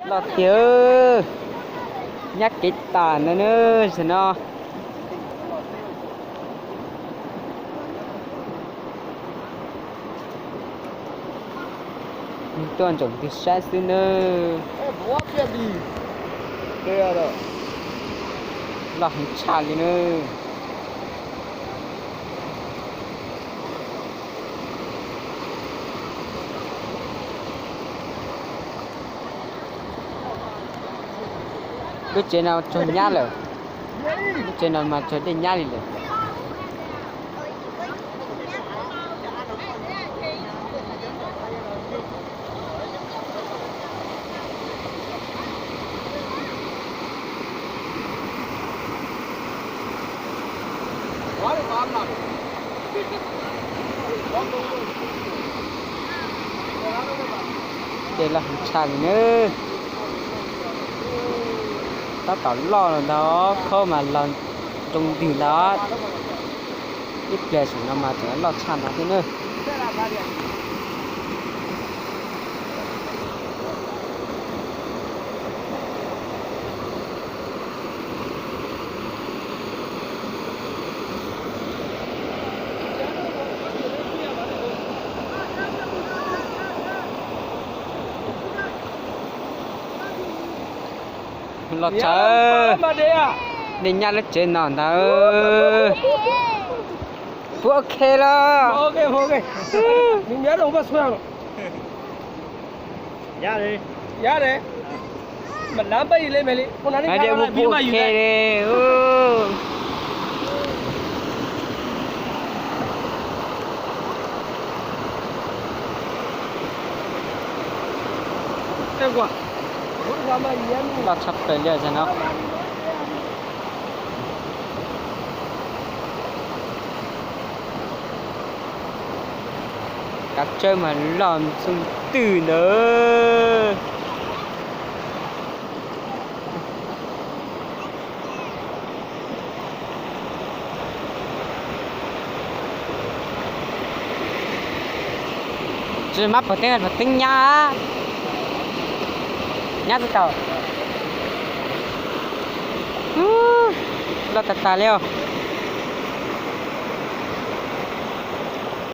Loj tiag, nyab kev tas ntawd na, tam no. Tuaj ntsoov tig saib xwb nawb. Loj heev tshaj li nawb. Lub tsev no tsaug nyab lawm. Lub tsev no mas tsaug dej nyab li lawm. Dej loj heev tshaj li nawb. Tab tom loj los ntag, khaub mas los zoo ntws ntag. Ib pliag saum no mas tseem loj tshaj ntawd thiab nawb. Los tshawb, nej nyab lub tsev no ntag. Puas ok los? Puas ok li. Loj tshaj plaws li os no. Kav tsawb mas loj xoo twg ntawd. Tsis mab pov teeb, pov teeb nyab, nyab tau tau. Loj tag tag li os.